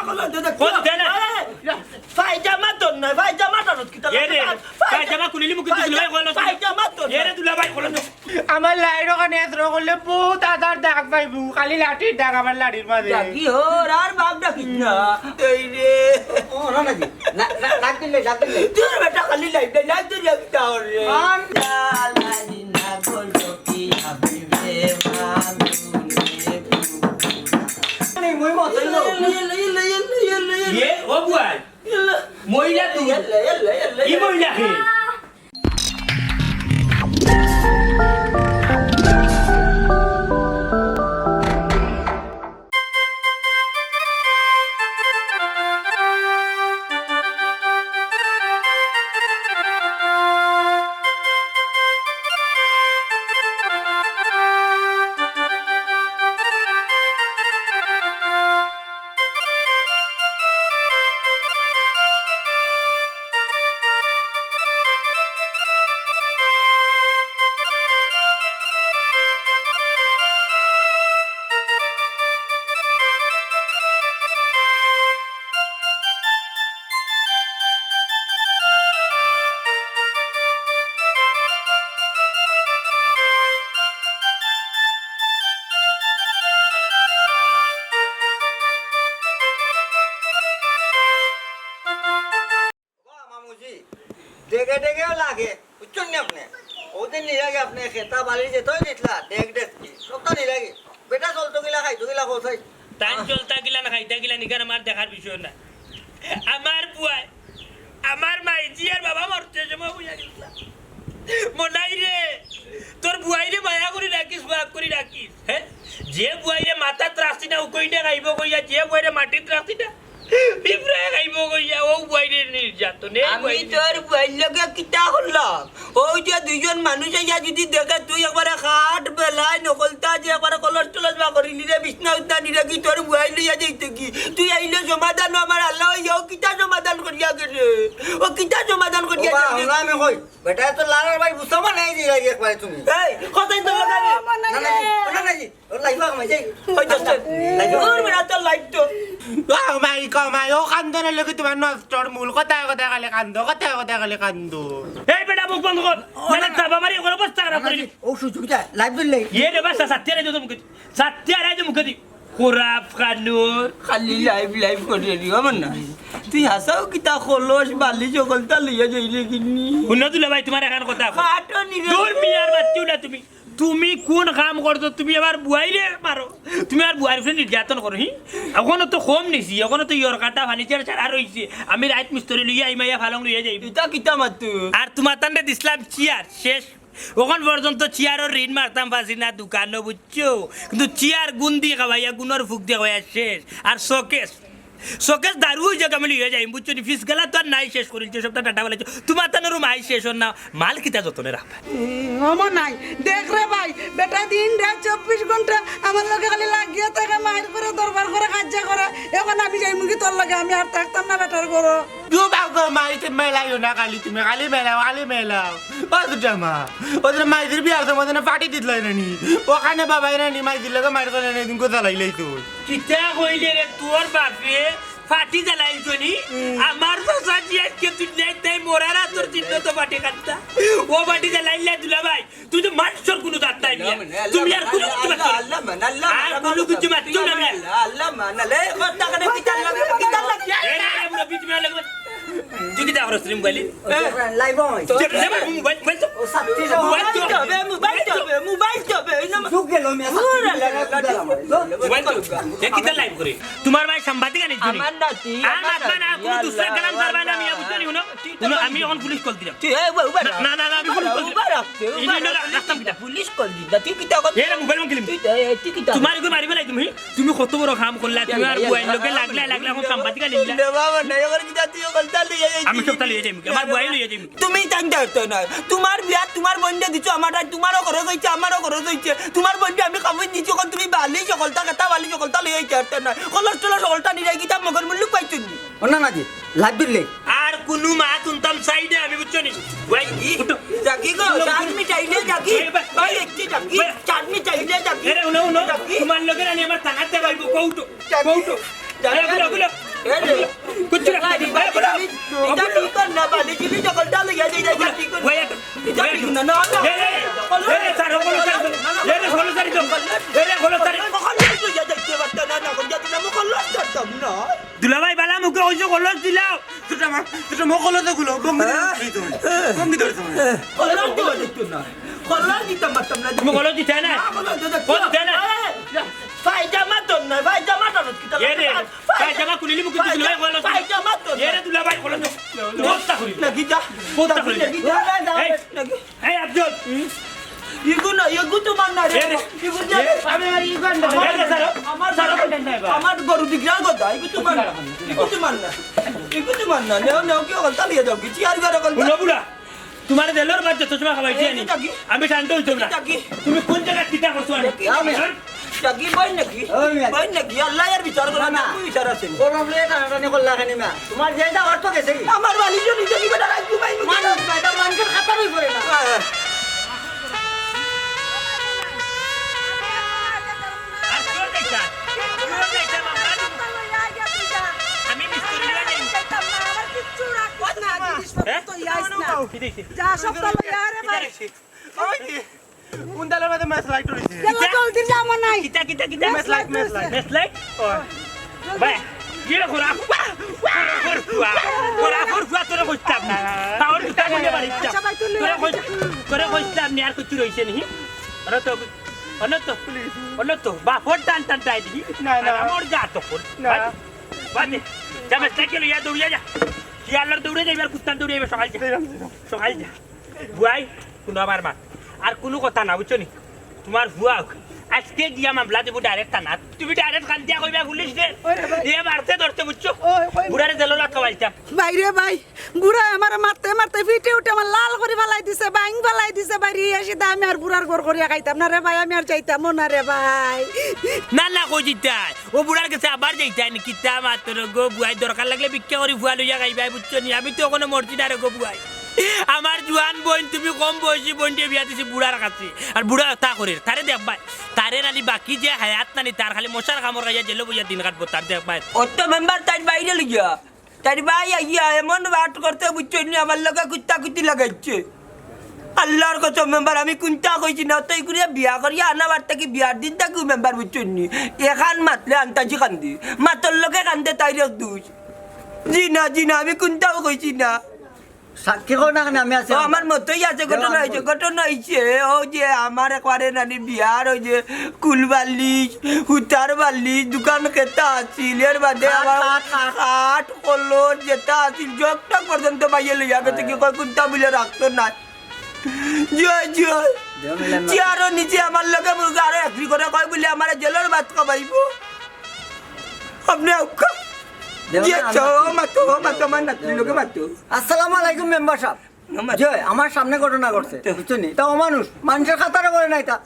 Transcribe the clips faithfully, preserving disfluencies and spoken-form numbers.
কলম দে, দে, কলম দে না। আরে, পায়জামা তো না, পায়জামা তো না, কিতা এ রে, পায়জামা খুলিলি মুখে দিছিল, ভাই, কলম দে। পায়জামা তো না। এ রে, দুলা ভাই, কলম দে। আমার লাইট ওখানে এত করলে বহুত আধার দাগ পাইবু, খালি লাঠির দাগ আমার লাঠির মাঝে। ডাকি হর আর বাপ ডাকিস না। এই রে। ও, না, না, জি। না, না, লাগ দিলে, লাগ দিলে। তোর বেটা খালি লাইট দেয়, লাইট দিলে একটা হর রে। আন্দা লাইট না করলো কি হবে রে, মাগুনে পুরা। মানে, মই মত হইলো। ইয়ে, ও বুয়াই। মহিলা তুই। ই মহিলা কে? বাহ, মামুজি, ডেগে ডেগেও লাগে, বুঝছইন নি আপনে? ওদিন নিয়ে আগে আপনে খেতা বালি যে তৈ দিতলা, ডেগ ডেগ কি, সবটা নিয়ে আগে। বেটা চলতো গিলা, খাইতো গিলা, কোথায়? তাইন চলতা গিলা না খাইতা গিলা নিকার আমার দেখার বিষয় না। আমার বুয়াই, আমার মাইজি আর বাবা মরতে সময় বুঝা গেছিলা। মনাই রে, তোর বুয়াই রে মায়া করি রাখিস, মায়া করি রাখিস, হ্যাঁ? যে বুয়াই রে মাথাত রাখছি না, উকইটা খাইব কইয়া, যে বুয়াই রে মাটিত রাখছি না, পিঁপড়ায় খাইব কইয়া, ও বুয়াই রে নির্যাতন, এই আমি বুয়াই রে তোর বুয়াইর লগে কিতা করলাম? ওই যে দুইজন মানুষ আইয়া যদি দেখে তুই একবারে খাট বেলায় নকলতা যে একবারে কলস টলস বা করিলি রে, বিছনা উঠনা নিরে কি তোর বুয়াই লইয়া যাইতে কি? তুই আইলে সমাধান আমার আল্লাহ, ও কিতা সমাধান করিয়া গেছে? ও কিতা সমাধান করিয়া ওবা, গেছে? হুনো আমি কই, বেটা তো লালার ভাই বুঝতে মানে এই যে একবারে তুমি। এই, কথাই তো লাগাবি। ও, আমার নাই না, না, রে। না, না, না, ওর লাইফ আমার যাই। ওই দোস্ত, লাইফ। ওর বেটা তোর লাইফ তো। ও মাই গো মাই, ও কান্দনের লগে তোমার নষ্টর মূল। কথায় কথায় খালি কান্দো, কথায় কথায় খালি কান্দো। এই বেটা মুখ বন্ধ কর। মানে চাপা মারি ওর অবস্থা খারাপ করে। ও সুযোগটা লাইফ দিলে। ইয়ে রে বাস, সাথে আরে তো মুখে দি। সাথে আরে তো মুখে দি। খরাপ খানুর। খালি লাইফ লাইফ করে দিও আমার না। তুই হাসাও কিতা খলস বালি সকলতা লইয়া যাইলে কিনি। হুনো দুলা ভাই, তোমার এখন কথা কই। কাটো নিরে। দূর মিয়ার বাচ্চা উলা তুমি। তুমি কোন কাম করছো? তুমি আমার বুয়াইরে মারো, তুমি আমার বুয়াইর উপরে নির্যাতন করো। হি, এখনো তো কম নিছি, এখনো তো ইয়র কাটা ফার্নিচার ছাড়া রইছে। আমি রাইত মিস্ত্রি লইয়া আইমা ইয়া ফালং লইয়া যাইব। ইতা কিতা মাতু? আর তোমার তানরে দিছলাম চেয়ার, শেষ। অখন পর্যন্ত চেয়ারর ঋণ মারতাম পারছি না দোকানো, বুঝছো? কিন্তু চেয়ার গুন দি খাওয়াইয়া, গুনর ফুক দি খাওয়াইয়া শেষ। আর শোকেস, শোকেস দারু অই যাক আমি লইয়া যাইম, বুঝছো নি? ফিস গেলা তো আর নাই, শেষ করিলছো, সবটা টাটা বালাইছো। তোমার তানরও মাই শেষ অর না, মাল কিতা যতনে রাখবা। উম, হমো নাই। দেখ রে ভাই, বেটা দিন রাত চব্বিশ ঘন্টা আমার লগে খালি লাগিয়া থাকে, মাইর করে, দরবার করে, কাজ্জা করে। এখন আমি যাইমুগি তোর লগে, আমি আর থাকতাম না বেটার ঘরো। দু বাবা মাইতে মেলাইও না, খালি তুমি খালি মেলাও, খালি মেলাও। ও দুটা মা, ও দুটা মাইদের বিয়ার সময় যেন পার্টি দিত লাগে না নি? ওখানে বাবাই না নি, মাইদের লগে মাইর করে না, এদিন কোথা লাইলাই তুই? কিতা কইলে রে তোর বাপে? ফাটি জ্বালাইছো নি? আমার চাচা জি আজকে তুই নাই, তাই মরার আতর চিহ্ন তো ফাটি কাটতা। ও ফাটি জ্বালাইলা দুলা ভাই, তুই তো মানুষর কোনো জাত নাই মিয়া। তুমি আর কোনো কিছু মাতছো না। আল্লাহ মান, আল্লাহ মান, আর কোনো কিছু মাতছো না মিয়া। আল্লাহ মান, আল্লাহ, এই কথা কেন কিতার লাগে, কিতার লাগে? এ রে, রে, মুরব্বি, তুমি আর লাগবে। তুই কিতা করস রে মোবাইলে? Live on. তুই রে, মোবাইল, মোবাইল তো। ও, সাথী যাও। মোবাইল তো। মোবাইল তো, মোবাইল তো, মোবাইল তো, এই নাম। যুগ গেল, মিয়া, সাথী যাও। মোবাইল তো। এ কিতা লাইভ করে? তোমার ভাই সাংবাদিক আনিস নি? আমার নাতি, আর আমার মাতবা না, নাতি, কোনো দুসরা আল্লাহ, কালাম করবা না, আল্লাহ। মিয়া, বুঝছো নি, হুনো? হুনো, আমি অখন পুলিশ কল দিরাম। তুই, এ, উবা, উবা না, রাখ। না, না, না, আমি পুলিশ কল দিরাম। উবা রাখ, উবা রাখ। এই জন্য রাখতাম কিতা? পুলিশ কল দি, না, তুই কিতা কর? এ রে, মোবাইল ভাঙিলিমু। তুই, এ, তুই কিতা? তোমার এগু মারিবা লাগি তুমি? তুমি কত বড় কাম করলা, তুমি আর বুয়াইর লগে লাগলা, লাগলা, অখন সাংবাদিক আনিলা। না বাবা, না, এবার কিতা তুই কলতা লইয়া যাইছিস? আমি সবটা লইয়া যাইমু, আমার বুয়াই লইয়া যাইমু। তুমি টাইম ধরতে নয়। তোমার বিয়া, তোমার বন্ধে দিছো, আমার টাইম, তোমারও খরচ হইছে, আমারও খরচ হইছে। তোমার বন্ধে আমি কামড় দিছি, অখন তুমি বালি সকলতা, খেতা বালি সকলতা লইয়া যাইতে পারতে নয়। কলস টলস সকলতা নিয়ে যাই, কিতা মগর মুল্লুক পাইছো নি? ও না, না জি, লাইভ দিলে। আর কুনু মাত হুনতাম চাই না আমি, বুঝছো নি? ওই, উঠো। জাকি গো, উঠো, চাটনি চাইলে জাকি। ওই, ওই। ওই, একটি জাকি, ওই। চাটনি চাইলে জাকি। এরে, উঠো, উঠো। জাকি। তোমার লগে রানি আমার থানাতে পাইবো, কও উঠো, জাকি। কও উঠো। জাকি। এরে, উঠো, উঠো। দুলাভাই, বালা মুখে কইছো, কলস দিলাও। দুটা মা, দুটা মো কলস গুলো, বঙ্গি ধরে তুমি। বঙ্গি ধরে তুমি। কলস দিবা দেখতো না। কলস দিতাম পারতাম না। তুমি কলস দিতে না? না, কলস দিতে না। কলস দিতে না? আরে, পায়জামা তো না, পায়জামা তো না। এ রে, পায়জামা খুলিলি মুখে দিছিল ভাই, কলস। পায়জামা তো না। এ রে দুলাভাই, কলস। বস্তা করি। লাগি যা। বস্তা করি। লাগি যা। এই, লাগি। এই আফজল। ইগু না, ইগু তোমার না রে। এ রে। ইগু যে এ। আমি আর ইগু না। এ রে, স্যার। আমার স্যার। আমার গরু বিক্রি কথা, ইগু তোমার না। ইগু তোমার না। ইগু তোমার না। নেও, নেও, কি অকল চালিয়ে যাও, কি চেয়ার ঘর অকল। হুনো বুড়া, তোমার জেলর বাদ যত সময় খাওয়াইছি এই আনি। কিতা কি? আমি শান্ত হইতাম না। কিতা কি? তুমি কোন জায়গায় কিতা করছো আনি? কিতা কি? হ্যাঁ? কিতা কি বই নাকি? ওই মিয়া। বই নাকি? আল্লাহ এর বিচার করে না, না। তুমি বিচার আছে। গরম রে, টানাটানি করলা কেন মিয়া? তোমার যেটা অর্থ গেছে কি? আমার বালিশ নিজে কি বেটা রাখবো ভাই? মানুষ না, এটা মানুষের খাতারই পড়ে না। হ্যাঁ। আর কেউ দেখছে? কেউ দেখছে? আমি মিস্ত্রি লইয়া যাই। আমার কিচ্ছু রাখিস না, জিনিসপত্র হ্যাঁ? তো ইয়াস না। কি দেখছি? যা সব তো লইয়া রে ভাই। ওই কি? কোন তালের মধ্যে ম্যাচ লাইট রইছে? গেল জলদি যা, আমার নাই। কিতা, কিতা, কিতা? Match light, match light. Match light? ও। ভাই, ইয়ে খোরা, খোরা, খোরা, খোরা, তোরে কইতাম না। তাওর কিতা কইলে বাড়ি যা। আচ্ছা ভাই, তুই লই তোরে আয়। কই-, তোরে কইতাম নি আর কিছু রইছে নি? অন্য তো, অন্য তো, অন্য তো, বাপর টান টান টাই দি। না, না। আর আমার যা তো কর। না। ভাই, ভাই, যা ম্যাচ লাইট গেল, ইয়া দৌড়িয়া যা। কি আল্লাহর দৌড়ে যাইবে আর কুত্তার দৌড়ে যাইবে, সকাল যা। যাইরাম, যাইরাম। সকাল যা। বুয়াই, হুনো আমার মাত। আর কুনু কথা না, বুঝছো নি? তোমার ফুয়া আইজকে গিয়া মামলা দিবো direct থানাত। তুমি direct কান্দিয়া কইবা পুলিশরে। ওরে ভাই। এ মারতে ধরতে, বুঝছো? ওই, ওই। বুড়ারে জেলো লাগাইতাম। ভাই রে ভাই, বুড়ায় আমারে মারতে মারতে ফিটে উঠে আমার লাল করি ফালাই দিছে, ভাইং ফালাই দিছে ভাই রে। এ সিধা আমি আর বুড়ার ঘর করিয়া খাইতাম না রে ভাই, আমি আর যাইতামও না রে ভাই। না, না, কই যাইতায়? ও বুড়ার গেছে আবার যাইতায় নি? কিতা মাতর গো বুয়াই, দরকার লাগলে ভিক্ষা করি ফুয়া লইয়া খাইবায়, বুঝছো নি? আমি তো অখনো মরছি না রে গো বুয়াই। আমার জুয়ান বইন, তুমি কম বয়সী বইনরে বিয়া দিছি বুড়ার কাছে। আর বুড়া অতা করের, তারে দেখবায়। তারে নানি বাকি যে হায়াত নানি, তার খালি মশার কামড় খাইয়া জেলো বইয়া দিন কাটবো, তার দেখবায়। অত মেম্বার তাইর বাইরে লইয়া। তাইর বাই আইয়া এমন বাট করতে বুঝছো নি, আমার লগে কুত্তা কুত্তি লাগাইছে। আল্লাহর কসম মেম্বার, আমি কুন্তা কইছি না, অতই করিয়া বিয়া করিয়া আনা বার থাকি বিয়ার দিন থাকি মেম্বার বুঝছো নি। এখান মাতলে আন্তাজি কান্দি, মাতর লগে কান্দে তাইর এক দুষ। জি না, জি না, আমি কুন্তাও কইছি না। সাক্ষী কও না কেনে, আমি আছি। ও, আমার মতই আছে, ঘটনা অইছে, ঘটনা অইছে। ও যে আমার একবারে নানি বিয়ার ওই যে কুলবালিশ, হুতার বালিশ, দোকান কেতা আছিল, এর বাদে খাট, আমার খাট, খাট। খাট, কলর যেতা আছিল, জগটা পর্যন্ত বাইয়ে লইয়া গেছে। কি কয়, কুন্তা বুলে রাখতো না। জয়, জয়। চেয়ারও নিচে আমার লগে মুরগা আরো একটি করে কয় বুলে আমার জেলর ভাত খাবাইবো। আপনি আউক্কা। দেও না, জি, আচ্ছা, ও মাতো, ও মাতো, আমার নাতির লগে মাতো। আসসালামু আলাইকুম মেম্বার সাব। জি, আমার সামনে ঘটনা ঘটছে, বুঝছো নি? তা অমানুষ, মানুষের খাতারে বলে নাই তা।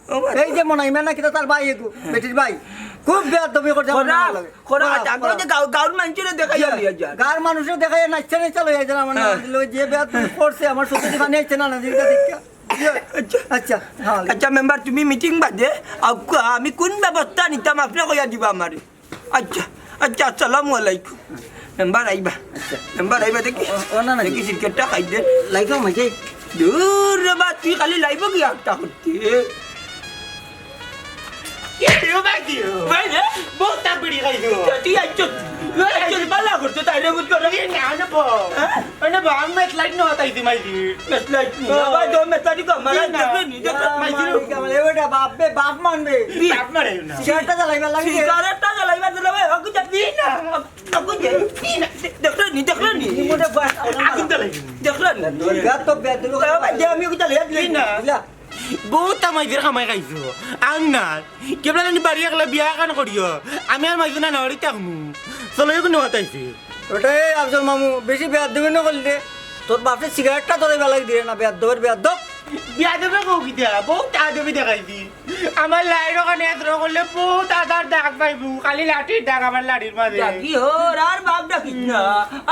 এই যে মনাইমা না কিতা তার ভাই এগু, বেটির ভাই, খুব বেয়াদবি করছে আমার নানার লগে। খরা, খরা, খরা, আচ্ছা, আমি খরা। ওই যে গাঁও-, গাঁওর মানুষের দেখাইয়া জি, লইয়া যার। গাঁওর মানুষের দেখাইয়া নাচছে নাচছে লইয়া যার আমার নানার লগে, যে বেয়াদবি করছে, আমার চোখে পানি আইছে নানা দিকে দেখিয়া। জি। আচ্ছা। আচ্ছা, হ্যাঁ। আচ্ছা, মেম্বার, তুমি মিটিং বাদে, আউক্কা, আমি কোন ব্যবস্থা নিতাম, আপনি কইয়া দিবা আমারে। আচ্ছা, আচ্ছা, আসসালামু আলাইকুম। মেম্বার আইবা। আচ্ছা। মেম্বার আইবা দেখি। ও, ও, না, না, দেখি জি। সিগারেটটা খাই দে। লাইভও মাঝে। দূর রে বা, তুই খালি লাইভও কি একটা করতে? কি দিও ভাই দিও? ভাই রে, বহুত তাপ বেরিয়ে খাই দিও। তুই আইছো, তুই আইছো, বালা করছো, তাই রে বুঝ করো। এই না, না, বউ। হ্যাঁ? ওই না, বউ, আমি লাইট না তাই দি মাই দি। লাইট না, ভাই, দম মেটা দি কম, মারা না। দেখবে নি, দেখবে। মাই দিল। এ বেটা, বাপ বে, বাপ মানবে। বাপ মারে না। সিগারেটটা জ্বালাইবার লাগে। সিগারেটটা জ্বালাইবার দিলে ভাই, ওকে যা দি না। ওকে যা দি না। দেখলে নি, দেখলে নি। নি মোটে বাস, আগুন জ্বালাই। দেখলে নি। বেয়াদব, বেয়াদব। ভাই, যে আমি ওকে জ্বালাই দিলে না। বুঝলা? বহুত আমাইদের কামাই খাইছো। আর না, কেবলা জানি বাড়ি একলা বিয়া এখান করিও। আমি আর মাইজনা না বাড়ি থাকমু। চলো, এগুলো হতাইছে। ওটাই আফজল মামু, বেশি বেয়াদবি না করলে। তোর বাপে সিগারেটটা ধরে বেলায় দিয়ে না, বেয়াদবের বেয়াদব। বিয়াদবে কও কিতা? বহুত আদবি দেখাইছি। আমার লাইট ওখানে এত করলে বহুত আদার দাগ পাইবো। খালি লাঠির দাগ আমার লাঠির মাঝে। ডাকি হর, আর বাপ ডাকিস না।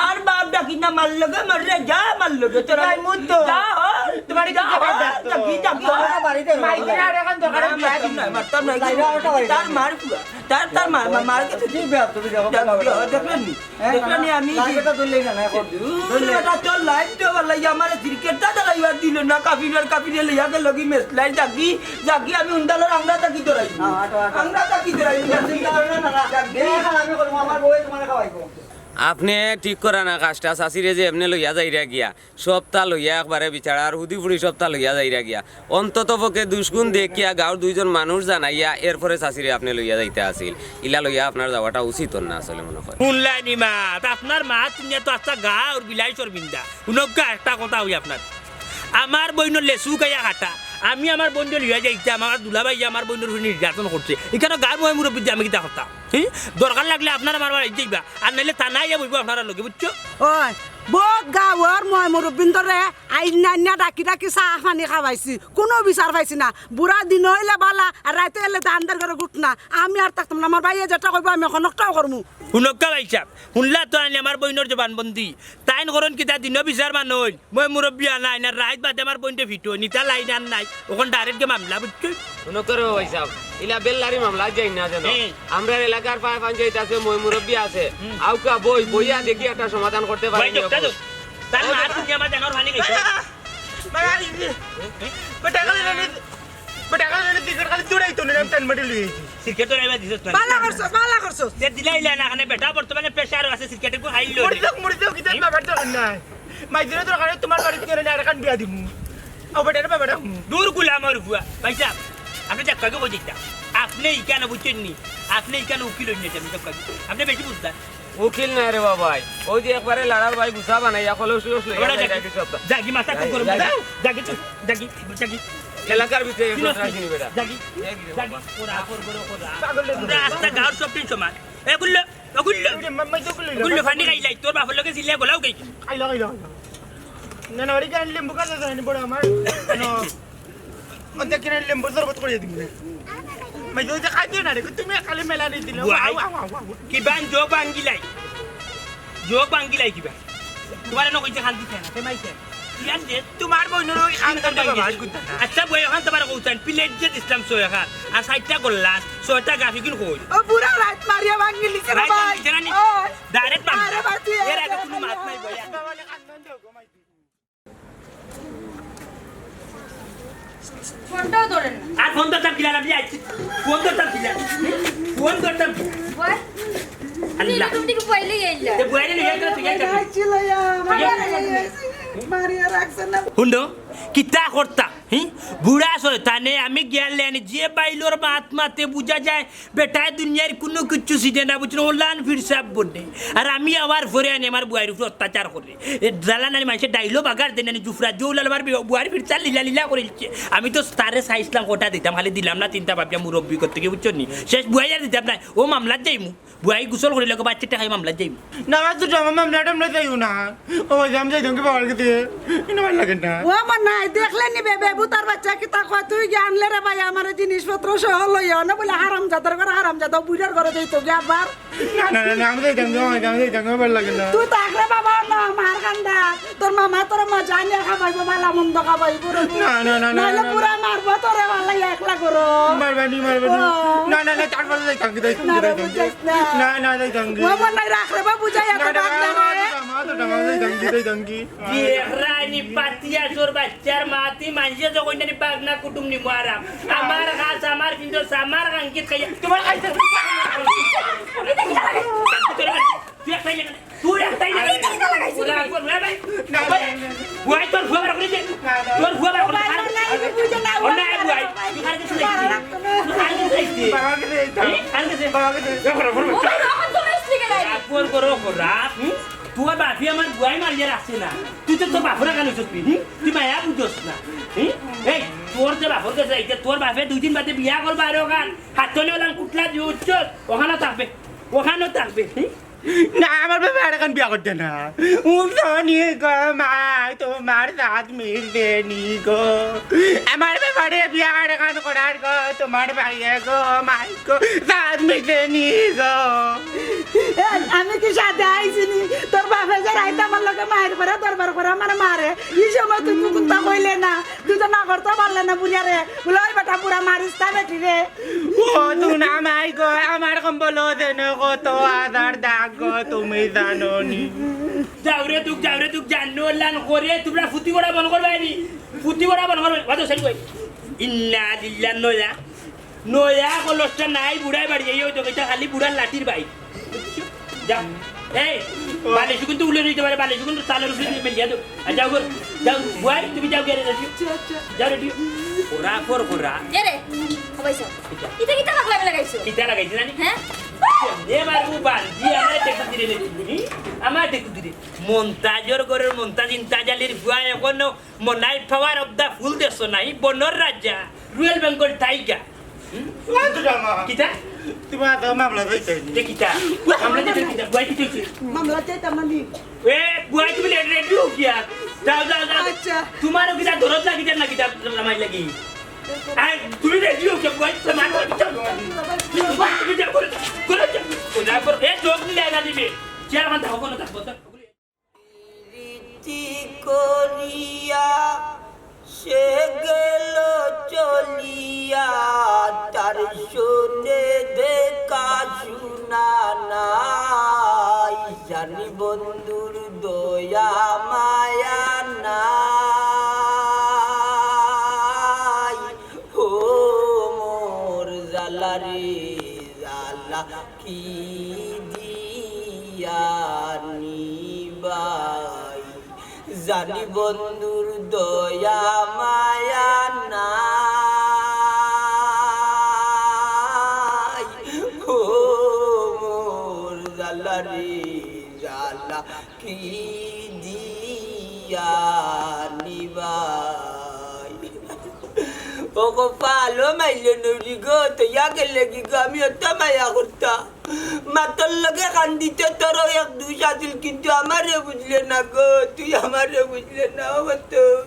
আর বাপ ডাকিস না, মার লগে মর রে, যা মার লগে, তোরা যাই মুত তো। যা, ও, তোমার যা, কি ও, দরকার? যাবি, যাবি, ও। বাড়িতে রও। মাইরে আর এখন দরকার না, বিয়া মারতাম দিমু। না, মারতাম না। তার মার ফুয়া, তার, তার মা, মা, মার কাছে কি বিয়া তুমি দেখো? যাবি, ও, দেখলেন নি? হ্যাঁ, দেখলেন নি আমি? লাইভটা ধরলেই না, না, এখন। ধরলে। বেটা, তোর লাইভ তো ভালো লাগে, আমার ক্রিকেটটা তো লাইভ আর দিল না, কাফির আর কাফিরে লইয়া গেল কি মেস লাইভ, যাবি, যাবি, আমি উন্দালোর আমরা তা কি তোরাই? হ্যাঁ, আটো, আটো। আমরা তা কি তোরাই? চিন্তা করো না, না, না। যাবি। এই এখন আমি করবো, আমার বউয়ে তোমার খাওয়াইবো। আপনে ঠিক করা না কাজটা, চাচিরে যে এমনে লইয়া যাইরা গিয়া, সবতা লইয়া একবারে বিচারা, আর হুদি ফুড়ি সবতা লইয়া যাইরা গিয়া। অন্তত পক্ষে দুশগুন দেখিয়া গাঁওর দুইজন মানুষ জানাইয়া এরপরে চাচিরে আপনে লইয়া যাইতা আছিল। ইলা লইয়া আপনার যাওয়াটা উচিত অর না আসলে মনে কয়। হুনলায় নি মাত, আপনার মাত হুনিয়া তো আস্তা গাঁওর বিলাই শরমিন্দা। হুনউক্কা একটা কথা কই আপনার। আমার বইনর লেসু খাইয়া কাটা। আমি আমার বইনরে লইয়া যাইতাম, আমার দুলাভাইয়ে আমার বইনর উপরে নির্যাতন করছে। ইখানো গাঁওর ময়-মুরব্বি দি আমি কিতা করতাম? হি? দরকার লাগলে আপনারা আমার বাড়িত যাইবা, আর নাইলে থানায় আইয়া বইবো আপনারার লগে, বুঝছো? ওই, বউত গাঁওর ময়-মুরব্বিন্তরে আইন্না আইন্না ডাকি ডাকি চা পানি খাওয়াইছি, কুনু বিচার পাইছি না। বুড়া দিন অইলে বালা, আর রাইত অইলে দান্দার ঘরে ঘুটনা। আমি আর থাকতাম না, আমার ভাইয়ে যেটা কইবো আমি অখন অকটাউ করমু। হুনউক্কা ভাইসাব, হুনলা তো আইলে আমার বইনর জবানবন্দি। তাইন করইন কিতা দিনো বিচার মানইন, ময়-মুরব্বি আনাইন, আর রাইত বাদে আমার বইনরে ফিটইন, ইতা লাইন আর নাই। অখন direct গিয়া মামলা, বুঝছইন? হুনউক্কা রে ভাইসাব, ইলা বেল্লারি মামলা যাইন না যেন। হুম। আমরার এলাকার পায় পঞ্চায়েত আছে, ময়-মুরব্বি আছে। হুম। আউক্কা বই, বইয়া দেখি একটা সমাধান করতে পারি বই নি। তার না, তুমি আমার জানোর পানি খাইছো। বেটা খালি জানি, বেটা খালি জানি, দিকে খালি দৌড়াইতো না, আমি টান মারি লই আইছি। ক্রিকেট তো রাইবা দিছস না। বালা করছস, বালা করছস। তে দিলাইলা না, এখানে বেটা বর্তমানে pressure আছে, ক্রিকেটে কো হাইল লই। মরি যাও, মরি যাও, কিতা বাবার দরকার নাই। মাইজুরে দরকার হয়, তোমার বাড়িত গেলে আর এখন বিয়া দিমু। ও বেটা রে, বাবা ডাকমু। দূর গুলামর ফুয়া। ভাইসাব, আপনে যাউক্কা গি কই যাইতা। আপনে ইখানো বুঝছইন নি? আপনে ইখানো উকিল অইন না, আপনে যাউক্কা গি। আপনে বেশি বুঝতা। উকিল নায় রে বাবাই, ওই যে একবারে লাড়ার ভাই গুছা বানাইয়া কলস টলস লইয়া এবারে যাই যাগি। সব তো। যাগি, মাথা খুব গরম, যাই। যাগি, যাগি, যাগি, যাগি। এলাকার ভিতরে একটু রাখি নি বেটা। যাগি, যাগি, যাগি, ওরা, ওরা, ওরা। পাগল রে। তোমরা আস্তা গাঁওর সব দিন সমান। এ গুল্লো, এ গুল্লো। এ মা-, মাই তো গুল্লো। গুল্লো পানি খাইলাই, তোর বাপর লগে চিল্লাইয়া গলাও খাই। খাইলা, খাইলা, খাইলা। না, না, ওরে কেন লেম্বু কাজ আছে, বড় আমার। না। অর্ধেক কিনা লেম্বুর শরবত করিয়া দিমু নে। মাই তো খাইতে না রে, তুমি খালি মেলা নেই দিলে। ওয়াই। ওয়া, ওয়া, ওয়া, ওয়া। কিবান জোক ভাঙ্গিলাই। জোক ভাঙ্গিলাই কিবা। তোমার এনে কইছে খান দিতে না, তে মাইছে। ইয়ান দে। তোমার বইনর ওই খান চিন্তা করতে নাই। বাবা, আর কুত্তা না। আচ্ছা, বই ওখান তোমার কৌতান, প্লেট যে দিছলাম ছয় খান, আর সাইডটা করলাম, ছয়টা গাফি কিন কই? ও বুড়া রাইত মারিয়া ভাঙ্গিলিছে রে রাইত ভাই। ভাঙ্গিলিছে না নি? ওই। ডাইরেক্ট মারিয়া। আরে ভাই, তুই এর আগে কোনো মাত নাই বই। বাবা, লে খান দেও গো, মাই। ফোনটাও ধরেন না। আর ফোন ধরতাম কিলা, আপনি আইছি। ফোন ধরতাম কিলা? ফোন ধরতাম কিলা? বয়। আল্লাহ। তুমি ঠিক বইলে গেলা। তে বইলে নিয়ে গেলে তুই যাইতে। আইছি লইয়া, মারিয়া রাখছে না। হুনো, কিতা করতা? হি? বুড়া শয়তানে আমি গেলেন যে বাইলর মাত মাতে বুঝা যায় বেটায় দুনিয়ার কুনু কিচ্ছু চিনে না, বুঝছো? ওলান ফিরসাব বনে। আর আমি আওয়ার পরে আনি আমার বুয়াইর উপরে অত্যাচার করে। এ জ্বালা নানি মানষে ডাইলো বাগার দেন, নানি জুফরা জৌলাল আমার বি-, বুয়াইর ফিরসাব লীলা লীলা করিলছে। আমি তো তারে চাইছলাম কটা দিতাম, খালি দিলাম না তিনটা ভাবিয়া মুরব্বি করতে গিয়া, বুঝছো নি? শেষ বুয়াই আর দিতাম না, ও মামলাত যাইমু। বুয়াই গোসল করিলে গো বাচ্চাটা খাই মামলাত যাইমু। না, আমার তো জমা মামলা টামলা যাইও না। ও ভাই, আমি যাইতাম কি বাবার কাছে? ইনো ভালো লাগে না। ও আমার নাই, দেখলে নি বে, বেবু তার বাচ্চা কিতা কয়, তুই গিয়া আনলে রে ভাই, আমার এই জিনিসপত্র সহ লইয়া, না বলে হারামজাদার ঘরে হারামজাদা, বুইড়ার ঘরে যাইতো গিয়া আবার। না, না, না, না, আমি যাইতাম না, আমি যাইতাম না, ভালো লাগে না। তুই থাক রে বাবা, না, মার কান্দা, তোর মামা তোর মজা নিয়া খাবাইবো, ভালা মন্দ খাবাইবো রে। না, না, না, না, নাইলে না, না। পুরা মারবো তোরে, ভালা একলা করো। মারবানি, মারবানি। ও। না, না, না, তারপরে যাইতাম কি, যাইতাম কি, না রে, যাইতাম কি। বুঝাস না। না, না, যাইতাম কি। ও মনে রাখ রে বাবা, বুঝাই এত না, না, ডাক না, না, না, রে। না, না, না, যাইতাম কি, যাইতাম কি। দেখরায়নি পাতিয়া চোর বাচ্চার মাতি মানষে যখন জানি পাক না কুটুম নি মারাম। আমার গাছ, আমার পিঞ্জর, আমার কাঙ্কিত খাইয়া। তোমার খাইতে তুই একটাই লেগে, তুই একটাই লেগে। ওরা একবার, ওরা ভাই। না, না, না, না। ওই তোর ফুয়া বার করে দে। না, না। তোর ফুয়া বার করে দে। না, না, না, না, না, না, অন্যায় না, বুয়াই। না, তুই কার কাছে না, যাইছিস? না, না, না। তুই কার কাছে যাইছিস? বাবার কাছে যাইতাম। হ্যাঁ? কার কাছে? বাবার কাছে। এ, করো, করো। ও, বাবা, তুমি আসলে গেলে। রাগ করো, করো। হুম? তোর বাপে আমার বুয়াই মারিয়া রাখছে না। তুই তো তোর বাপরে কেন চুপি? হুম? তুই মায়া বুঝছস না। হুম? এই, তোর যে বাপর কাছে যাইতে, তোর বাপে দুই দিন বাদে বিয়া করবা আর ওখান হাত তলে ওলান কুটলা দিয়ে উঠছস, ওখানেও থাকবে। ওখানেও থাকবে। হুম? না, আমার বাপে আর এখন বিয়া করতে না। উঠছনি গো মাই, তোমার জাত মিলবে নি গো। আমার বাপরে বিয়া আর এখন করার গো, তোমার ভাইয়ে গো, মাই গো, জাত মিলবে নি গো। এই, আমি কি সাথে আইছি নি? তোর বাপে যে রাইতে আমার লগে মায়ের পরে দরবার করে আমার মারে। এই সময় তুই তো কুন্তা কইলে না, তুই তো না করতে পারলে না বুড়ারে। বলে, "ওই বেটা, বুড়া মারিস না বেটি রে।" ও তুই না মাই গো, আমার কম্বল দেন কত হাজার দাগ গো, তুমি জানো নি। যাও রে তুক, যাও রে তুক, জানো লান করে, তোমরা ফুতি বড়া বন করবে নি। ফুতি বড়া বন করবে, বাদো সেন কই। ইন্না লিল্লাহ নয়া। নয়া কলসটা নাই, বুড়ায় বাড়ি যাই, ওই তো এটা খালি বুড়ার লাঠির বাইক। যাও। এই, বালিশ কিন্তু উলে দিতে পারে, বালিশ কিন্তু চালের উপরে দিয়ে মেলিয়া দাও। আর যাও গো, যাও, বুয়াই, তুমি যাও গিয়া রেডি। আচ্ছা, আচ্ছা। যাও রেডি। ওরা পর করা। এ রে, ও ভাই সাহেব, কিতা? ইতা কিতা পাগলামি লাগাইছো? কিতা লাগাইছে জানি? হ্যাঁ? এ মারবো বান্দি, আমার দেখো দিরে রে, তুমি। আমার দেখো দিরে। মন্তাজর ঘরের মন্তাজ ইন্তাজ আলীর বুয়া এখনো মনাই power of the full দেখছো নাই, বনর রাজা, Royal Bengal Tiger। হুম? লাজু জামা। কিতা? তোমার তো মামলা যাইতে নি। এ কিতা? মামলা দিতে কিতা? বুয়াই দিতে হইছে। মামলা চাইতাম না নি। এ, বুয়াই তুমি রে-, রেডি হও গিয়া। যাও, যাও, যাও। আচ্ছা। তোমারও কিতা দরদ লাগি দেন না কিতা, আমার লাগি? আই, তুমি রেডি হও গিয়া, বুয়াই তো মাথা পিছন। তুমি যাও, করে যাও, করে যাও। ও, যাও, করে, এ, চোখ মিলাই না দিবে। চেয়ার আমার থাকো না, থাকো, থাকো। প্রীতি করিয়া সে গেল চলিয়া, তার সনে দেখা শুনা নাই। জানি বন্ধুর দয়া মায়া নাই। ও মোর জ্বালা রে জ্বালা, কি দিয়া নিবাই? জানি বন্ধুর দয়া মায়া নাই। ও মোর জ্বালা রে জ্বালা, কি দিয়া নিবাই? ও কপাল, ও মাইলে নরি গো, তো ইয়া গেলে কি গো, আমি অত মায়া করতা। মাতর লগে কান্দিতে তোরও এক দুষ আছিল, কিন্তু আমারে বুঝলে না গো, তুই আমারে বুঝলে না, ও তো।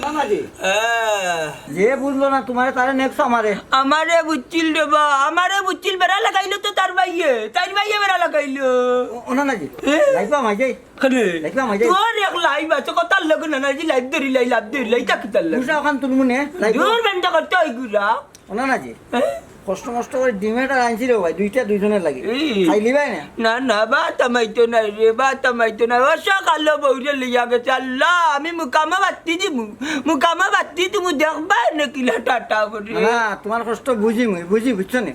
না, না, জি। হ্যাঁ। যে বুঝলো না তোমারে, তারে নেক্সট আমারে। আমারে বুঝছিল রে বা, আমারে বুঝছিল, বেড়া লাগাইলো তো তার ভাইয়ে, তার ভাইয়ে বেড়া লাগাইলো। ও, ও না, না, জি। হ্যাঁ? লাইবা মাই যাই। আরে, লাইবা মাই যাই। তোর এক লাইভ আছে, কথার লগে না, না, জি, লাইভ ধরি লাই, লাভ ধরি লাই, তা কিতার লগে? বুঝা ওখান তুলমু নে, লাইবা। দূর বেন্টা করতে ওই গুলা। ও না, না, জি। হ্যাঁ? কষ্ট মষ্ট করে ডিম একটা আনছি রে ভাই, দুইটা দুইজনের লাগি। এই। খাইলি ভাই না? না, না, ভাত আমাইতো নাই রে, ভাত আমাইতো নাই। ও সকালো বউরে লইয়া গেছে, আল্লাহ, আমি মুকামা বাত্তি দিমু, মুকামা বাত্তি দিমু, দেখবা নে কিলা টাটা করে। না, তোমার কষ্ট বুঝি মুই, বুঝি, বুঝছো নি?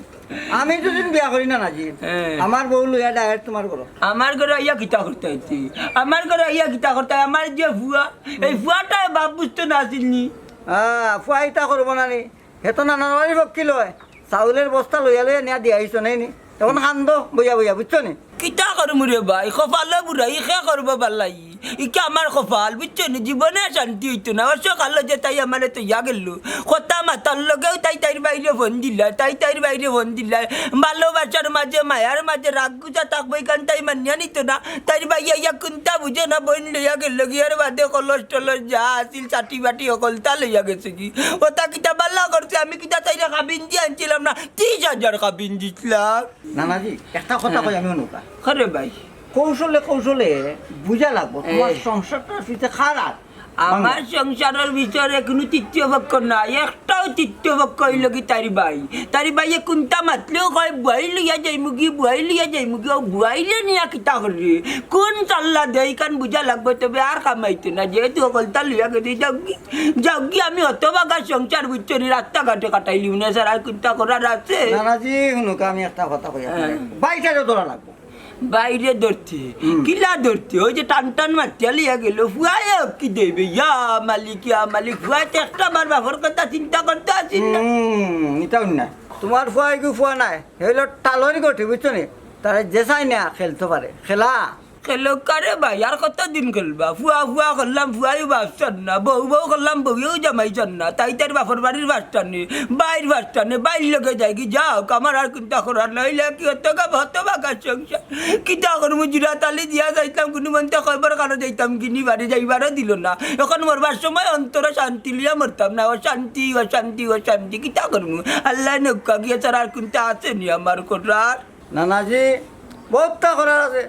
আমি তো দিন বিয়া করি না, না জি। হ্যাঁ। আমার বউ লইয়া ডাইরেক্ট তোমার ঘরো। আমার ঘরো আইয়া কিতা করতে আইছি? আমার ঘরো আইয়া কিতা করতে? আমার যে ফুয়া, এই ফুয়াটায় বাপ বুঝতো না আছিল নি। আহ, ফুয়া ইতা করবো না নি? হে তো নানার বাড়ির পক্ষী লয়, চাউলের বস্তা লইয়া লইয়া নিয়া দিয়া আইছো নাই নি? এখন কান্দো বইয়া বইয়া, বুঝছো নি? কিতা করমু রে ভাই, কপালো বুড়া, ই কে করবো বালাই? ই কি আমার কপাল, বুঝছো নি? জীবনে শান্তি হইতো না। অবশ্য কালো যে তাই আমারে তো ইয়া গেল, কথা মাতার লগেও তাই তাইর বাইরে ফোন দিলা, তাই তাইর বাইরে ফোন দিলা। ভালোবাসার মাঝে, মায়ার মাঝে রাগ গুছা থাকবো, ইখান তাই মানিয়া নিত না। তাইর ভাইয়া ইয়া কুন্তা বুঝে না, বইন লইয়া গেল গি, এর বাদে কলস টলস যা আছিল, চাটি বাটি হকলতা লইয়া গেছে গি। ওটা কিতা বালা করছে, আমি কিতা তাইরে কাবিন দিয়া আনছিলাম না, ত্রিশ হাজার কাবিন দিছিলাম। নানাজি, একটা কথা কই আমি অনুকা। আরে ভাই। কৌশলে কৌশলে বুঝা লাগবো, তোমার এ। সংসারটা পিছে খারাপ। আমার সংসারের ভিতরে কোনো তৃতীয় পক্ষ নাই, একটাও তৃতীয় পক্ষ হইল কি তারি ভাই। তারি ভাইয়ে কুন্তা মাতলেও কয়, "বুয়াই লইয়া যাইমুগি, বুয়াই লইয়া যাইমুগি", ও বুয়াইলে নিয়া কিতা করবে? কোন চাল্লা দেয়, ইখান বুঝা লাগবো, তবে আর কামাইতো না, যেহেতু হকলতা লইয়া গেছে, যাওগি, যাওগি, আমি অত বাগা সংসার বুঝছো নি, রাস্তাঘাটে কাটাইলিমু নে, স্যার, আর কুন্তা করার আছে? নানাজি, হুনুকা, আমি একটা কথা কই আপনারে। হ্যাঁ। বাইটারে ধরা লাগবো। বাইরে ধরতে, হুম। কিলা ধরতে? ওই যে টান টান মাতিয়া লইয়া গেল, ফুয়ায় কি দেবে? ইয়া মালিক, ইয়া মালিক, ফুয়ায় তো একটা বার বাপর কথা চিন্তা করতে আসিল না। হুম, ইটাও না। তোমার ফুয়ায় কি ফুয়া নাই? হে হইলো টালর গঠি, বুঝছো নি? তারা যে চাই না খেলতে পারে। খেলা। খেলুক কা রে ভাই, আর কতদিন খেলবা? ফুয়া ফুয়া করলাম, ফুয়াইও বাপ চান না, বউ বউ করলাম, বউয়েও জামাই চান না। তাই তার বাপর বাড়ির বাস টানে, বাইর বাস টানে, বাইর লগে যায়গি, যাউক, আমার আর কুন্তা করার নাই। ইলা কি হতো গা, হতো বাগার সংসার। কিতা করমু, জুড়া তালি দিয়া যাইতাম, কুনু মন্তে কয়বার কারো যাইতাম, গিনি বাড়ি যাইবারও দিল না। এখন মরবার সময় অন্তরে শান্তি লইয়া মরতাম না, অশান্তি, অশান্তি, অশান্তি, কিতা করমু? আল্লায় নৌকা গিয়া ছাড়া আর কুন্তা আছে নি আমার করার? নানাজি, বহুতটা করার আছে।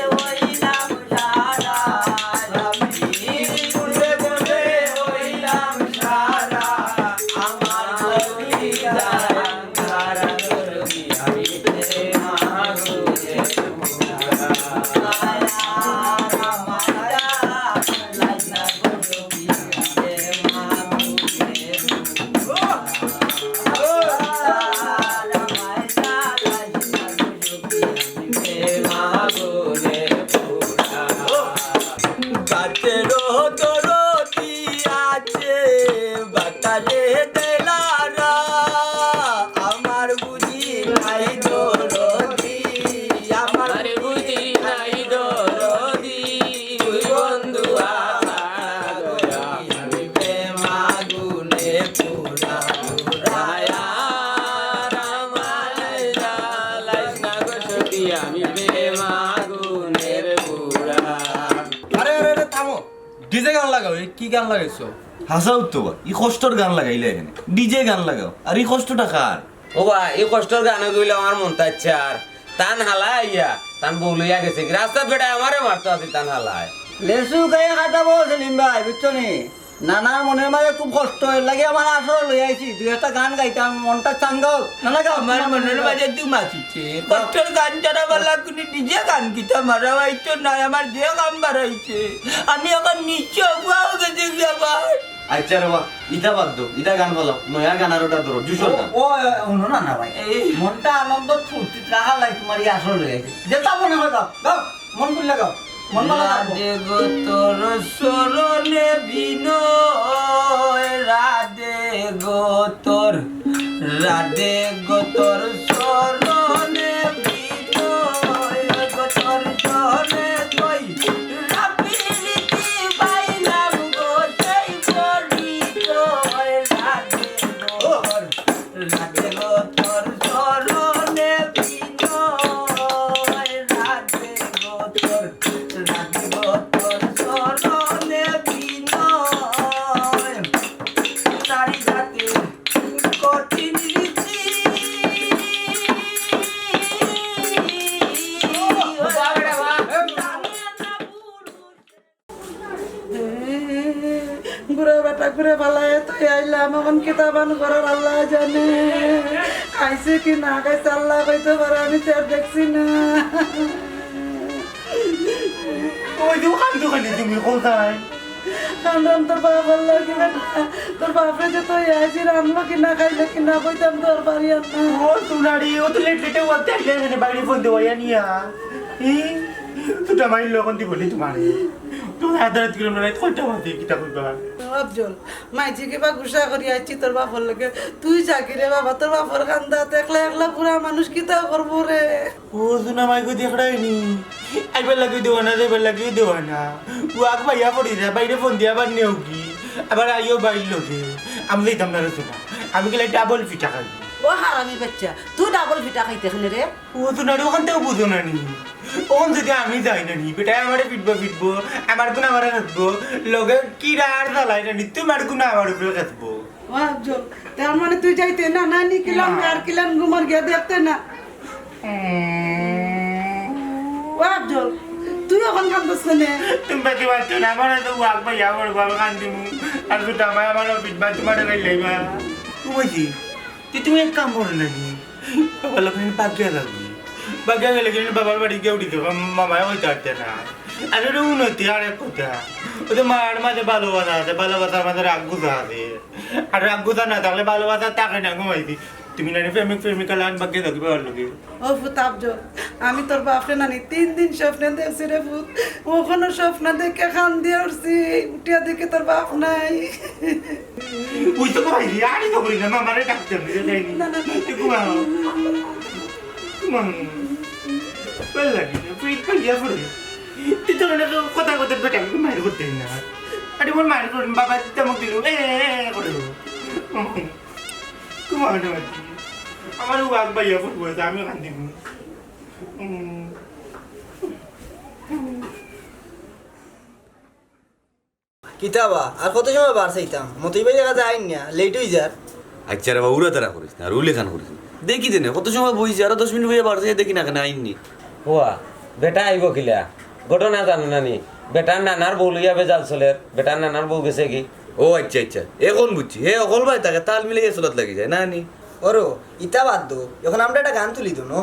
গাছেরও দরদি আছে, বাতাসে দেলারা। আমার বুঝি নাই দরদি, আমার বুঝি নাই দরদি। তুই বন্ধু আমার, আমি প্রেম আগুনে পুরা, পুরা। আর আমায় জ্বালাইস না গো সখী, আমি প্রেম আগুনের পুরা। আরে, আরে, আরে, থামো। ডিজে গান লাগাও, এ কি গান লাগাইছো? হাছা উত্তর বা, ই কষ্টর গান লাগাইলে এখানে। ডিজে গান লাগাও, আর ই কষ্টটা কার? ও বা, ই কষ্টর গান অইলো আমার মন্তাচ্ছার। তান হালা আইয়া, তান বউ লইয়া গেছে কি? রাস্তাত বেটায় আমারে মারতো আছিল তান হালায়। লেসু গায়ে কাটাবো সেলিম ভাই, বুঝছো নি? নানার মনের মাঝে খুব কষ্ট, এর লাগি আমার আসর লই আইছি। দুই একটা গান গাইতাম, মনটা চাঙ্গা অউক। নানা গাও, আমার মনের মাঝে দুম আছে। কষ্টর গান ছাড়া বালা কুনু ডিজে গান কিতা মারা অইতো নায়, আমার যে গান বাড়াইছে। আমি এখন নিশ্চয় অগুয়াও গেছে গিয়া ভাই। আচ্ছা রে বা, ইতা বাদ দেও, ইতা গান বাজাও, নয়া গান আর ওটা ধরো, জুসর গান। ও, ও, হুনো না, না ভাই, এই মনটা আনন্দ ফুর্তিত রাখার লাগি তোমার এই আসর লই আইছি। যেটা মনে হয় গাও, গাও, মন খুলে গাও, মন ভালো রাখবো। রাধে গো তোর চরণে বিনয়, রাধে গো তোর, রাধে গো তোর চরণে বিনয়, গো তোর চরণে কই রাপিরিতি পাইলাম গো সেই পরিচয়। রাধে গো তোর, রাধে গো তোর চরণে বিনয়, রাধে গো তোর, রাধে গো তোর চরণে বিনয়। নারী জাতির কঠিন রীতি। ঘুরে বেটা ঘুরে ফালাইয়া তো আইলাম, এখন কিতা বান করার আল্লাহ জানে। খাইছে কি না খাইছে আল্লাহ কইতে পারে, আমি তো আর দেখছি না। ওই যে ওখান দোকানে তুমি কোথায়? কান্দন তোর বাবার লাগি বেটা, তোর বাপরে যে তুই আইছি, রানলো কি না, খাইলো কি না, কইতাম তোর বাড়ি আর না। ও তুনারি, ও তো লেট লেটে ওয়াতে আইলে এখানে বাইরে ফোন দেওয়া নিয়া। ই, তুই তো আমার লোক দি বলি তোমার। তুই আদালত করে না, কয়টা বাজে, কিতা কইবা? আফজল, মাইজি কিবা গুসা করি আইছি তোর বাপর লগে। তুই যাগি রে বাবা, তোর বাপর কান্দাত একলা একলা বুড়া মানুষ কিতা করবো রে? ও জুনা মাই গো দেখরায়নি। আইবার লাগিও দেওয়া না, যাইবার লাগিও দেওয়া না। ও আগ ভাইয়া পড়ি যায়, বাইরে ফোন দিয়া আবার নেও কি? আবার আইও বাইর লগে। আমি যাইতাম না রে জুনা। আমি গেলে ডাবল ফিটা খাই। ও হারামি বাচ্চা, তুই ডাবল ফিটা খাইতে কেনে রে? ও জুনা রে, ওখান থেকে বুঝো না নি। ওখান যদি আমি যাই না নি, বেটায় আমারে ফিটবো ফিটবো, আমার গুণ আমারে রাখবো, লগে কি রার জ্বালাই না নি, তোমার গুণ আমার উপরে রাখবো। ও আফজল, তার মানে তুই যাইতে না, না নি কিলান না। আর কিলান ঘুমার গিয়া দেখতে না। ও আফজল, তুই এখন কান্দস কেনে? তুমি বাকি বাচ্চা না, আমার তো ওয়াক ভাই, আমার বাবা কান্দিমু। আর তো দামাই আমার অফিস বা তোমার গাড়ি লইবা। ও বুঝি, তুই তুমি এক কাম করো না নি? বাবার লগে বাগিয়া যাবি। বাগিয়া গেলে কিন্তু বাবার বাড়ি গিয়া উঠি দেবো, মামায় হইতে পারতে না। আর ওটা উন্নতি আর এক কথা। ওই তো মার মাঝে ভালোবাসা আছে, ভালোবাসার মাঝে রাগ গুছা আছে। আর রাগ গুছা না থাকলে ভালোবাসা থাকে না, ঘুমাইছি। তুমি নানি প্রেমিক প্রেমিকা লান বাগিয়া যাবি বাবার লগে। ও ফুত আফজল, আমি তোর বাপরে নানি তিন দিন স্বপ্নে দেখছি রে ফুত। ওখানে স্বপ্ন দেখে কান্দিয়া উঠছি, উঠিয়া দেখি তোর বাপ নাই। ওই তো ভাই, আরে তো বলি না, মামারে ডাকতে হবে, রে, যাইনি। না, না, না। তুই ঘুমাও। ঘুমাও। ভালো লাগে না, পেট ফালিয়া পড়ে। তুই তো মানে তো কথা কথা বেটা, আমি মার করতে না। আরে ওর মার করুন, বাবা, তুই তেমন দিল, এ, এ, এ, করে দেবো। ঘুমাও না, বাবা। আমার ও আগ বাইয়া পড়বো, আমি কান্দিব। হুম। কিতা বা, আর কত সময় বার চাইতাম? মতই ভাই দেখা যায় আইন না, লেট হই যার। আচ্ছা রে বা, উড়া তারা করিস না, আর উলে খান করিস না। দেখি দে না, কত সময় বইছি, আরো দশ মিনিট বইয়া বার চাইয়া দেখি না, কেনে আইননি। ওয়া, বেটা আইব কিলা? ঘটনা জানো না নি? বেটার নানার বউ লইয়া বেজাল চলের, বেটার নানার বউ গেছে কি? ও আচ্ছা, আচ্ছা, এখন বুঝছি। হে অকল ভাই তাকে তাল মিলাইয়া চলাত লাগি যায়, না নি? ওরো, ইতা বাদ দো, এখন আমরা একটা গান তুলি দো, নো?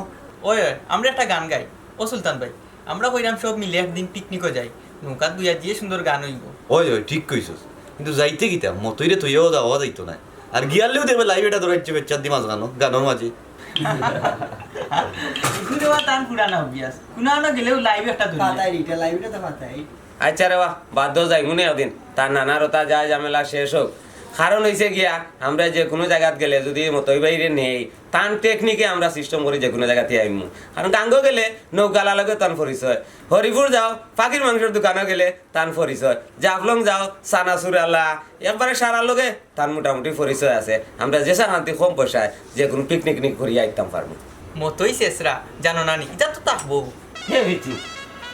ওই, ওই, আমরা একটা গান গাই। ও সুলতান ভাই, আমরা কইরাম সব মিলে একদিন পিকনিকো যাই, নৌকাত বইয়া যে সুন্দর গান অইবো। অয়, অয়, ঠিক কইছস। কিন্তু যাইতে কিতা, মতইরে থইয়াও যাওয়া যাইতো নায়। আর গিয়ালেও দেখবে live এটা ধরাইছে বেচ্চার দি মাঝখানো, গানর মাঝে। ইগু দেওয়া তান পুরানা অভ্যাস। কুনানো গেলেও live একটা ধরি। পাতাই রে, এটা live এটা তো পাতাই। আচ্ছা রে বা, বাদ দেও, যাইমু নে একদিন। তার নানার ওটা যায় ঝামেলা শেষ হোক। কারণ অইছে গিয়া, আমরা যে কুনু জাগাত গেলে যুদি মতই ভাইরে নেই, তান টেকনিকে আমরা system করি যে কুনু জাগাত আইমু। কারণ গাঙ্গো গেলে নৌকালা লগে তান পরিচয়, হরিপুর যাও, পাখির মাংসর দোকানো গেলে তান পরিচয়, জাফলং যাও, চানাচুর আলা, একবারে সারার লগে তান মোটামুটি পরিচয় আছে। আমরা যে শান্তি কম পয়সায় যে কুনু পিকনিক নিক করিয়া আইতাম পারমু। মতই শেষরা, জানো না নি? ইটা তো থাকবো। হে বিটি,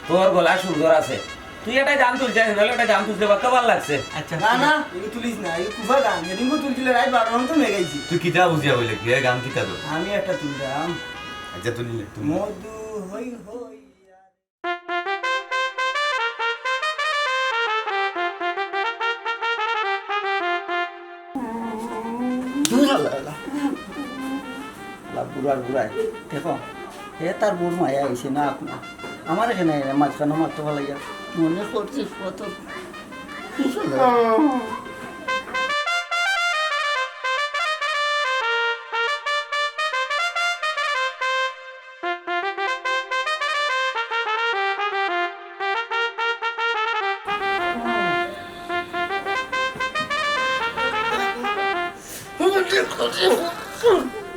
তোর গলা সুন্দর আছে, তুই একটা গান তুলতে আয়, নাহলে একটা গান তুলতে পারতো ভালো লাগছে। আচ্ছা, না, না, এগু তুলিস না, এগু কুফা গান, এদিনকু তুলছিলে রাইত বারোটা তো মেগাইছি। তুই কিতা বুঝিয়া বলে কি, এ গান কিতা তো? আমি একটা তুললাম। আচ্ছা, তুলিলে, তুলিলে। মধু হই হই। দূর আল্লাহ, আল্লাহ। আল্লাহ, বুড়ার বুড়ায়। দেখো, হে তার বউর মায়া আইছে না আপনা। আমার এখানে এনে মাঝখানে মারতে ভালো লাগে। মনে করছি কত কিছু না।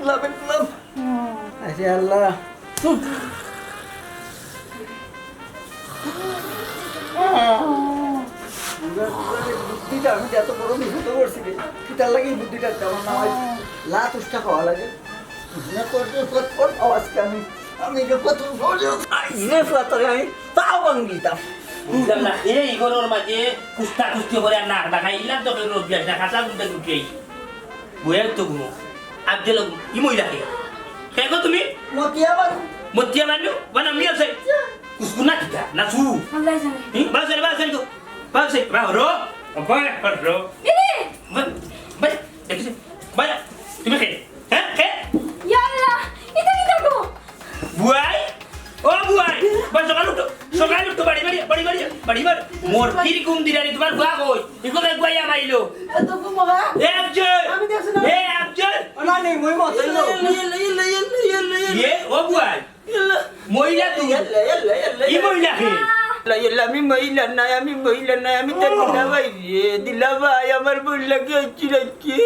লাভ, লাভ। আরে আল্লাহ। বুদ্ধিটা আমি যে এত বড় বিপদে পড়ছি রে, কিতার লাগি এই বুদ্ধিটা আমার না হয় লাত উষ্টা খাওয়া লাগে। মনে করতে কত বড় আজকে আমি, আমি যে কত বড় আইরে ফুয়া তোরে আমি তাও ভাঙি দিতাম। বুঝলাম না, এই ঘরর মাঝে কুস্তা কুস্তি করে আর নাক ডাকাই ইলাম তো কেউ রোজ না খাতা গুনতে গুনতে। বইয়া তো ঘুমো। আফজল ঘুমো। ই মহিলা কে? কে গো তুমি? মতিয়া বানু। মতিয়া বানু? বানা মিয়া সাই। কুসকুনা কিতা? না সু। আল্লাহ জানে। হুম? বাস রে, বাস রে তো। বাস রে, বাস রো। বাস রো। এরে! বাস, বাস, দেখছি। বাস, তুমি কে? হ্যাঁ? কে? ইয়া আল্লাহ, ইটা কিতা গো? বুয়াই? ও বুয়াই, বাস সকাল উঠো, সকাল উঠো, বাড়ি বাড়ি, বাড়ি বাড়ি, বাড়ি বাড়ি। মোর কির ঘুম দিলানি, তোমার বুয়া কই? ইকো রে বুয়াই আমাইলো। এ তো ঘুম বাবা। এ আফজল। আমি দেখছি না। এ আফজল। ও না, নেই, মই মত অইলো। ইয়ে, ও বুয়াই। মহিলা তুই? ইয়াল্লা, ইয়াল্লা, ইয়াল্লা, কি ইয়াল্লা। মহিলা হে? ইয়াল্লা, ইয়াল্লা, আমি মহিলা নায়, আমি মহিলা নায়, আমি তো দিলাভাই রে, দিলাভাই, আমার বউর লাগি আইছি নাকি?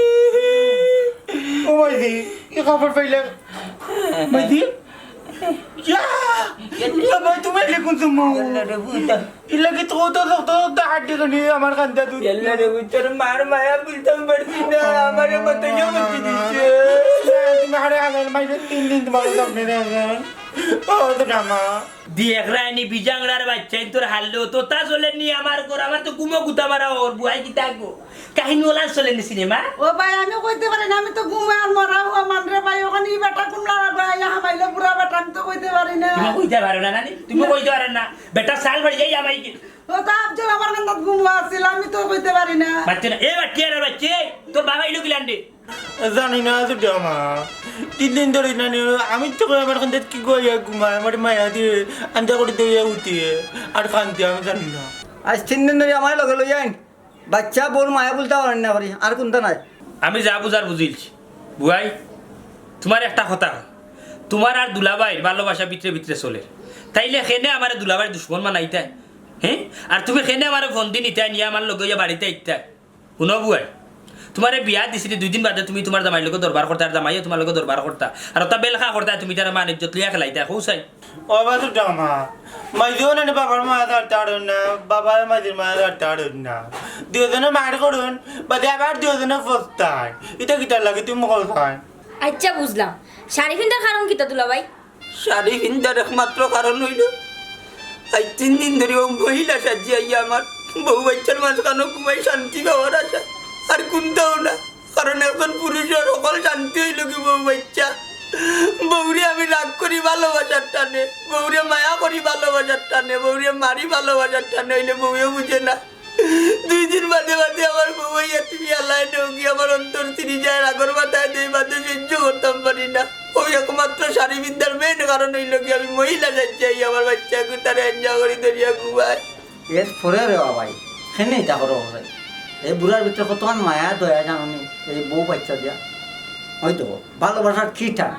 ও মাইদি, কি খবর পাইলে? মাইদি? ইয়া! ইয়াল্লা। ইয়া ভাই, তুমি এলে কোন সময়? ইয়াল্লা রে, বুঝতাম। ইলা কি তো, তো, তো, তো, তো হাড্ডি খানি আমার কান্দা দুধ। ইয়াল্লা রে, তোর মার মায়া বুঝতাম পারছি না, আমারে কত ইয়ে করতে দিছে। তুমি হারে হাজার মাইরে তিন দিন তোমার সামনে দেখেন। ও তো জামা। দেখরায়নি বিজাংরার বাচ্চা, তোর হাল্লো, তোতা চলেনি আমার ঘর, আমার তো ঘুমো গুতা মারা ওর, বুয়াই কিতা গো? কাহিনী ওলা চলেনি সিনেমা? ও ভাই, আমি কইতে পারি না, আমি তো ঘুমে আর মরা হওয়া মানরে ভাই, ওখানে ই বেটা কোন লাড়া ভাই, হামাইলো বুড়া বেটা, আমি তো কইতে পারি না। তুমি কইতে পারো না, নানি? তুমি না। কইতে পারো না। বেটা সাল বাড়ি যাই আমাই কি? ও তো আফজল আমার কান্দাত ঘুমো আছিল, আমি তো কইতে পারি না। বাচ্চা না, এ বাচ্চা, এ বাচ্চা, তোর বাবা ইলো কিলান্ডে? জানি না, ছোট মা। তিন দিন ধরি নানি, আমি তো কই আমার কান্দাত কি গইয়া ঘুমায়, আমার মায়া দিয়ে আন্দা করে দইয়া উঠিয়ে, আর কান্দি আমি জানি না। আজ তিন দিন ধরি আমার লগে লই আইন। বাচ্চা বউর মায়া বুলতা পারেন না পারি, আর কোনটা নাই। আমি যা বুঝার বুঝিলছি। বুয়াই, তোমার একটা কথা কই। তোমার আর দুলাভাইর ভালোবাসা ভিতরে ভিতরে চলে। তাইলে কেনে আমারে দুলাভাইর দুশমন বানাইতায়? হ্যাঁ? আর তুমি কেনে আমারে ফোন দি নিতায়, নিয়া আমার লগে ইয়া বাড়িত আইতায়? হুনো বুয়াই, তোমারে বিয়া দিছি, দুই দিন বাদে তুমি তোমার জামাইর লগে দরবার করতায়, আর জামাইয়ে তোমার লগে দরবার করতা, আর ওটা বেলকা করতায়, তুমি তার মান ইজ্জত লইয়া খেলাইতায়, কও চাই। ও বাসু জামা, মাইজেও না বাবার মায়া ছাড়তে পারইন না, বাবায় মাইজের মায়া ছাড়তে পারইন না। দুইজনে মার করইন, বাদে আবার দুইজনে পস্তায়। ইটা কিতার লাগি তুমি কও চাই? আচ্ছা, বুঝলাম। শাড়ি ফিন্দার কারণ কিতা দুলাভাই? শাড়ি ফিন্দার একমাত্র কারণ অইলো, আজ তিন দিন ধরি ও মহিলা সাজি আইয়া আমার বউ বাচ্চার মাঝখানো ঘুমাই শান্তি পাওয়ার আশা। আর কুন্তাও না। কারণ একজন পুরুষর হকল শান্তি অইলো কি বউ বাচ্চা। বউরে আমি রাগ করি ভালোবাসার টানে, বউরে মায়া করি ভালোবাসার টানে, বউরে মারি ভালোবাসার টানে, অইলে বউয়ে বুঝে না। দুই দিন বাদে বাদে আমার বউ আইয়া তুমি আল্লায় নেওগি, আমার অন্তর ছিড়ি যায়, রাগর মাথায় দেই বাদে সহ্য করতাম পারি না। ওই একমাত্র শারীরবিদ্যার মেইন কারণ অইলো কি, আমি মহিলা যাচ্ছি, আমার বাচ্চা কুতারে আঞ্জা করি ধরিয়া ঘুমায়। এর পরে রে বাবাই, কেনে ইতা করো বাবাই? এই বুড়ার ভিতরে কতখান মায়া দয়া জানো নি? এই বউ বাচ্চা দিয়া। ওই তো, ভালোবাসার কি টান,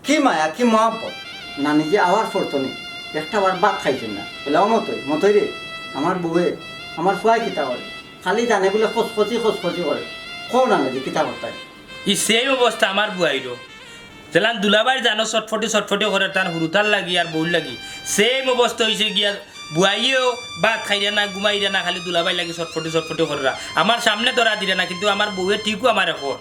কি মায়া, কি মহব্বত। নানি যে আওয়ার পড়তো নি, একটা বার ভাত খাইছেন না। বলে, "ও মতই, মতই রে, আমার বউয়ে, আমার ফুয়ায় কিতা করে? খালি জানে বলে খসখসি, খসখসি করে। কও না যে কিতা করতায়?" ই সেম অবস্থা আমার বুয়াইরও। যেলান দুলাভাইর জানো ছটফটি ছটফটি করে তান হুরুতার লাগি আর বউর লাগি, সেম অবস্থা অইছে গিয়া। বুয়াইয়েও ভাত খাইরা না, ঘুমাইরা না, খালি দুলাভাইর লাগি ছটফটি ছটফটি কররা। আমার সামনে ধরা দিরা না, কিন্তু আমার বউয়ে ঠিকউ আমারে কর।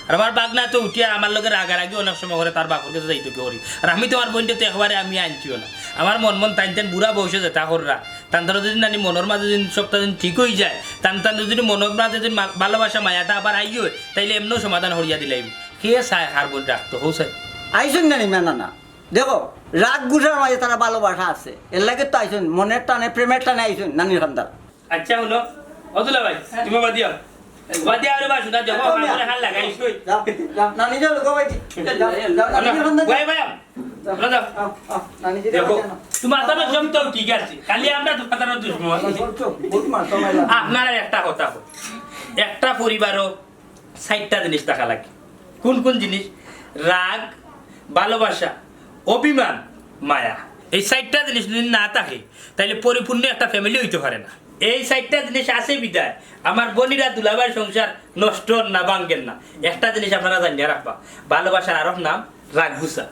আর আমার বাগনা তো উঠিয়া আমার লগে রাগারাগি অনেক সময় করে, তার বাপর গেছে যাইতো কি করি। আর আমি তো আমার বইনটা তো একবারে আমি আনছিও না। আমার মন মন তাইন তাইন বুড়া বয়সে যেতা কররা, তান তারা যদি নানি মনর মাঝে যদি সবটা যদি ঠিক অইযায়, তান তান যদি মনর মাঝে যদি মা-, ভালোবাসা মায়াটা আবার আইও, তাইলে এমনেও সমাধান করিয়া দিলাইমু। কে চায় কার বইন রাখতো, হউ চায়? আইছইন নানি মেনা না। দেখো, রাগ গুছার মাঝে তারা ভালোবাসা আছে। এর লাগি তো আইছইন, মনের টানে, প্রেমের টানে আইছইন নানির কান্দাত। আচ্ছা, হুনো, ও দুলাভাই, তুমি বাদ দিও। বাদ দিও, আরে বা, শুনা, দেখো, আমার ঘরে হাল লাগাইছো। যাও, যাও, নানি যাও, গো ভাই। যাও, যাও, নানির কান্দাত যাও। ভাই, ভাই, যাও, না, যাও। যাও, যাও, নানি যাও, দেখো, যাও। তোমার তো সব তো ঠিক আছে, খালি আমরা তো কথা দুশমন। বলছো, বহুত মারতো, মারলাম। আপনারা একটা কথা কই, একটা পরিবারও চাইরটা জিনিস থাকা লাগে। কোন কোন জিনিস? রাগ, ভালোবাসা, অভিমান, মায়া। এই চাইরটা জিনিস যদি না থাকে, তাইলে পরিপূর্ণ একটা ফ্যামিলি অইতে পারে না। এই চাইরটা জিনিস আছে বিধায় আমার বইনরা দুলাভাইর সংসার নষ্ট অর না, ভাঙ্গের না। একটা জিনিস আপনারা জানিয়া রাখবা, ভালোবাসার আরক নাম রাগ গুছা।